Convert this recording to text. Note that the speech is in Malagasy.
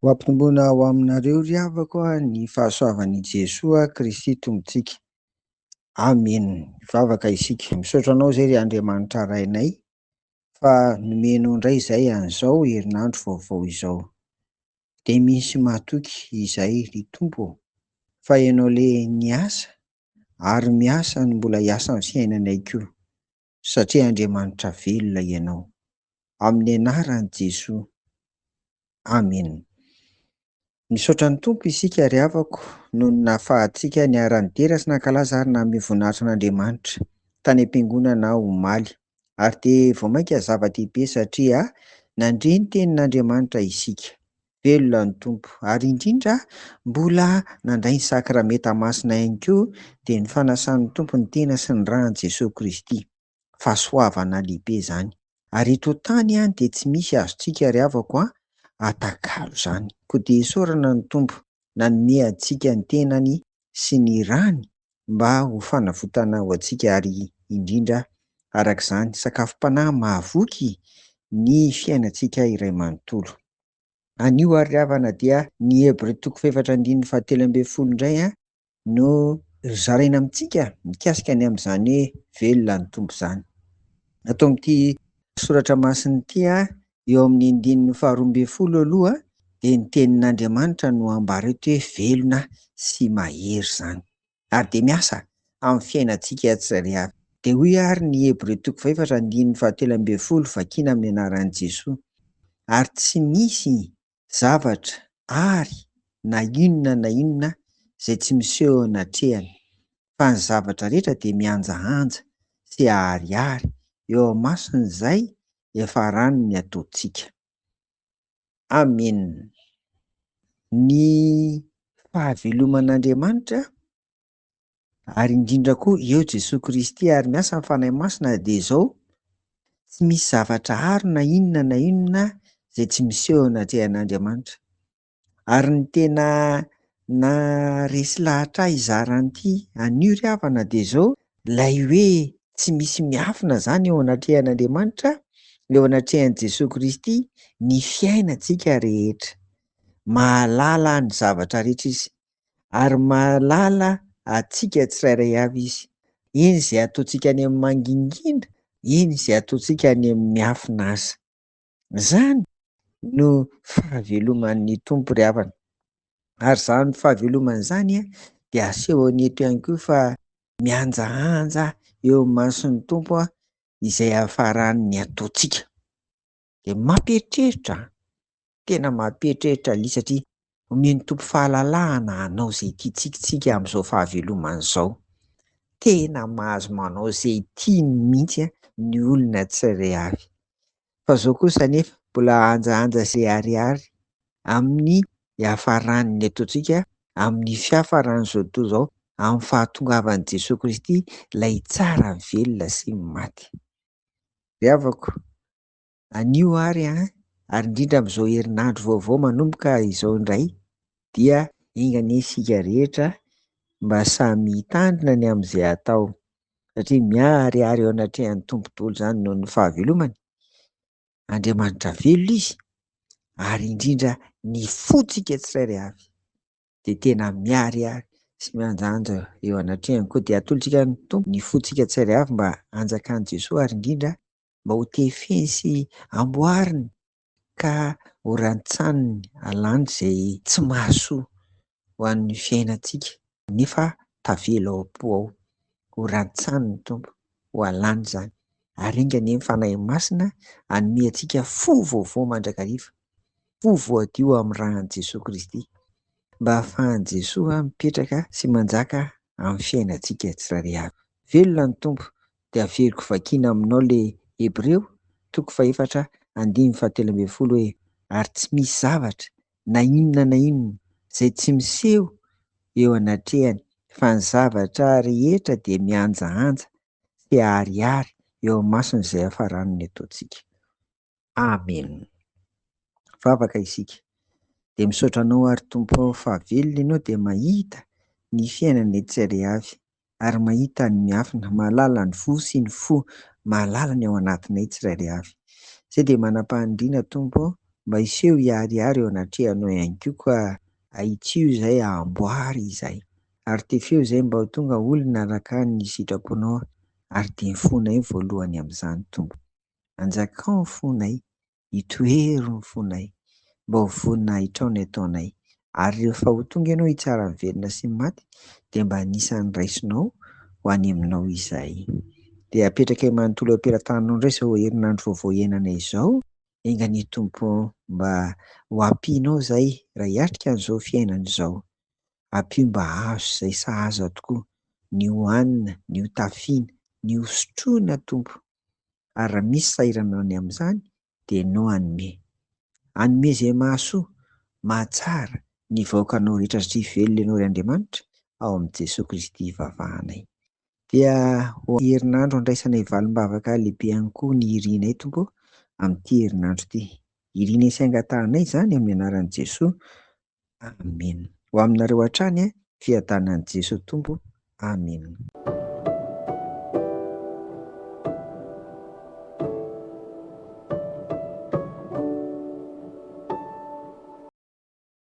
Ho ampitomboina ho aminareo ry havako ny fahasoavan'i Jesoa Kristy Tompontsika. Amena. Hivavaka isika. Misaotra anao izay ry Andriamanitra Rainay fa nomenao indray izay an'izao herinandro vaovao izao. Dia misy mahatoky izay ry Tompo ô, fa Ianao le niasa ary miasa no mbola hiasa amin'ny fiainanay koa satria Andriamanitra velona Ianao. Amin'ny anaran'i Jesoa. Amena. Misaotra ny Tompo isika ry havako noho ny nahafahantsika niara-nidera sy nankalaza ary nanome voninahitra an'Andriamanitra tany am-piangonana omaly. Ary dia vao mainka zava-dehibe satria nandre ny tenin'Andriamanitra isika. Velona ny Tompo ary indrindra mbola nandray ny sakramenta masina ihany koa dia ny fanasan'ny Tompo ny tena sy ny ràn'i Jesoa Kristy. Fahasoavana lehibe izany. Ary eto an-tany dia tsy misy azontsika ry havako an, atakalo izany. Koa dia isaorana ny Tompo nanome antsika ny tenany sy ny rany mba ho fanavotana ho antsika ary indrindra araka izany sakafom-panahy mahavoky ny fiainantsika iray manontolo. Anio ary ry havana dia ny Hebreo toko fahefatra andininy fahatelo ambin'ny folo indray no zaraina amintsika mikasika ny amin'izany hoe velona ny Tompo izany. Ato amin'ity soratra masina ity, eo amin'ny andininy faharoa ambin'ny folo aloha dia ny tenin'Andriamanitra no ambara eto hoe velona sy mahery izany. Ary dia miasa amin'ny fiainantsika tsirairay avy. Dia hoy ary ny Hebreo toko fahefatra andininy fahatelo ambin'ny folo vakiana amin'ny anaran'i Jesoa. Ary tsy misy zavatra ary na inona na inona izay tsy miseho eo anatrehany, fa ny zavatra rehetra dia mihanjahanja sy aharihary eo imason'izay efa ranony ataontsika. Amena. Ny fahaveloman'Andriamanitra ary indrindra koa eo Jesoa Kristy ary miasa ny Fanahy Masina dia izao, tsy misy zavatra ary na inona na inona izay tsy miseho eo anatrehan'Andriamanitra. Ary ny tena naharesy lahatra ahy hizara an'ity anio ry havana dia izao, ilay hoe tsy misy miafina izany eo anatrehan'Andriamanitra, eo anatrehan'i Jesoa Kristy ny fiainantsika rehetra. Mahalala ny zavatra rehetra Izy ary mahalala antsika tsirairay avy Izy. Eny izay ataontsika any amin'ny mangingina, eny izay ataontsika any amin'ny miafina aza. Izany no fahaveloman'ny Tompo ry havana. Ary izany fahavelomana izany dia asehony eto ihany koa fa mihanjahanja eo imason'ny Tompo izay hafaran'ny ataontsika. Dia mampieritreritra, tena mampieritreritra ilay izy satria omen'ny Tompo fahalalahana hanao izay tiantsika isika amin'izao fahavelomana izao. Tena mahazo manao izay tiany mihitsy ny olona tsirairay avy. Fa izao kosa anefa mbola hanjahanja sy ariary amin'ny hiafaran'ny ataontsika, amin'ny fiafaran'izao tontolo izao, amin'ny fahatongavan'i Jesoa Kristy ilay hitsara ny velona sy ny maty. Ry havako, anio ary an, ary indrindra amin'izao herinandro vaovao manomboka izao indray dia enga anie isika rehetra mba samy hitandrina ny amin'izay atao satria miharihary eo anatrehan'ny Tompo daholo izany noho ny fahavelomany. Andriamanitra velona Izy ary indrindra ny fontsika tsirairay avy dia tena miharihary sy mihanjahanja eo anatrehany. Koa dia atolotsika ny Tompo ny fontsika tsirairay avy mba hanjakan'i Jesoa ary indrindra mba ho tefeny sy amboariny ka ho rantsaniny alany izay tsy mahasoa ho an'ny fiainantsika nefa tavela ao am-po ao. Ho rantsaniny Tompo, ho alany izany. Ary enga anie ny Fanahy Masina hanome antsika fo vaovao mandrakariva, fo voadio amin'ny ràn'i Jesoa Kristy, mba hahafahan'i Jesoa mipetraka sy manjaka amin'ny fiainantsika tsirairay avy. Velona ny Tompo dia averiko vakiana aminao le Hebreo toko fahefatra andininy fahatelo ambin'ny folo hoe, ary tsy misy zavatra na inona na inona izay tsy miseho eo anatrehany fa ny zavatra rehetra dia mihanjahanja sy aharihary eo imason'izay hafarany ataontsika. Amen. Vavaka isika. Dia misaotra anao ary Tompo ô fa velona ianao dia mahita ny fiainanay tsirairay avy ary mahita ny miafina, mahalala ny voa sy ny fo, mahalala ny ao anatinay tsirairay avy. Izay dia manam-pahaniriana Tompo ô. mba hiseho hiharihary eo anatrehanao ihany koa ka ahitsio izay, amboary izay ary tefeo izay mba ho tonga olona araka ny sitraponao ary dia ny fonay voalohany amin'izany Tompo. Anjakao ny fonay, itoero ny fonay mba ho voninahitrao ny ataonay ary rehefa ho tonga ianao hitsara ny velona sy ny maty dia mba anisan'ny raisinao ho any aminao izahay. Dia apetrakay manontolo eo am-pelatananao indray izao herinandro vaovao iainanay izao. Enga anie Tompo ô mba ho ampianao izahay raha hiatrika an'izao fiainana izao. Ampio mba hahazo izay sahaza tokoa, ny hohanina, ny ho tafiana, ny ho sotroina Tompo. Ary raha misy sahirana ny amin'izany dia Ianao hanome. Hanome izay mahasoa, mahatsara ny vahoakanao rehetra satria velona Ianao ry Andriamanitra ao amin'i Jesoa Kristy ivavahanay. Dia ho herinandro andraisanay valim-bavaka lehibe ihany koa ny irinay Tompo ô amin'ity herinandro ity. Irinay sy angatahanay izany amin'ny anaran'i Jesoa. Amena. Ho aminareo hatrany fiadanan'i Jesoa Tompo. Amena.